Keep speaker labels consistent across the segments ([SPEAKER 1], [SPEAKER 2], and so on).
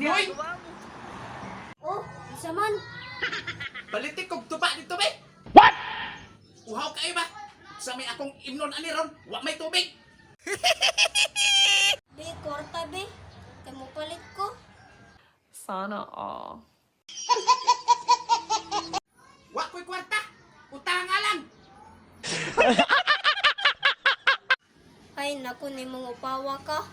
[SPEAKER 1] Buknoy!
[SPEAKER 2] Oh, isa man.
[SPEAKER 1] Balitik kog tuba dito be. What? Uhaw kayo ba? Sa may akong imnon ani ron, wa may tubig.
[SPEAKER 2] Be, kwarta be. Kay mo palit ko.
[SPEAKER 3] Sana all.
[SPEAKER 1] Wa ko'y kwarta. Utanga lang.
[SPEAKER 2] Ay, naku, nimong upawa ka.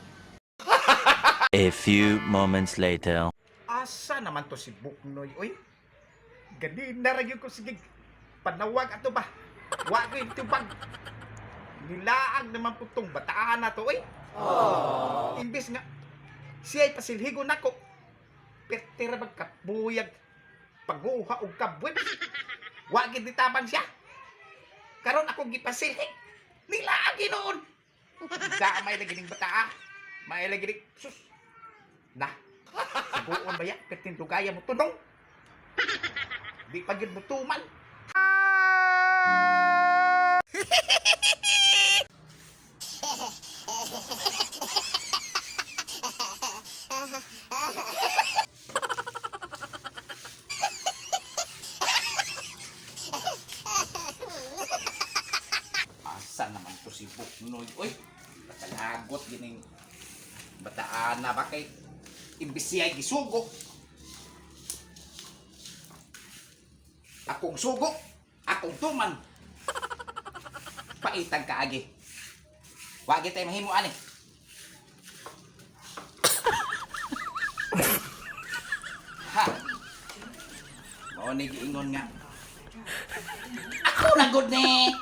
[SPEAKER 4] A few moments later.
[SPEAKER 1] Asa naman to si Buknoy, oy? Ganina ra gyud ko sige panawag ato ba? Wa ko'y tubag. Nilaag naman po tong bataan na to, oy. Imbis nga siya'y pasilhigo nako. Pertera magkabuyag panguha og kabweb. Wa gid nitaban siya. Karon ako gipasilhig. Nilaag ginoon. Damay lagi ning bataa. May lagi ning sus. Na. Suguon ba ya? Pertindugaya mo tunong. Di pa gyud mo tuman. Asa naman to si Buknoy? Uy, nakalagot gining bataan na ba kay imbis siya gisugo. Akong sugo, akong tuman. Paitag kaagi. Wagi tayo mahimo ani. Ha. Mao ni giingon nga. Ako na gud ni.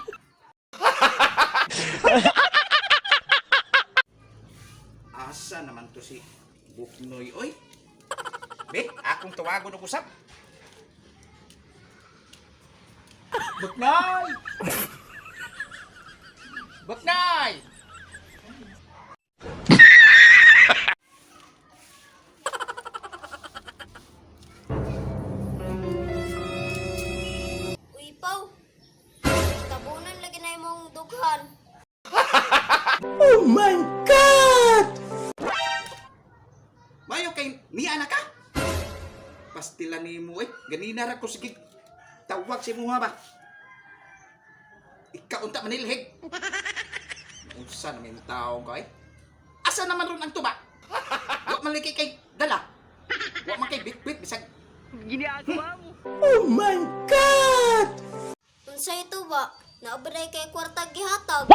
[SPEAKER 1] Asa naman to si Buknoy oy? Be, akong tawagon og usap. Buknoy! Buknoy!
[SPEAKER 2] Uy, Pau. Tabunan lagi na imong dughan.
[SPEAKER 1] Mayo kay niya na ka. Pastila nimo eh. Ganina ra ko sige. Tawag si muha ba. Ikaw unta manilhig. Unsa na may taong ka eh. Asa naman ron ang tuba? Wa man lagi kay dala. Wa man kay bitbit bisag
[SPEAKER 2] Unsay tuba? Naabray kay kwarta gihatag.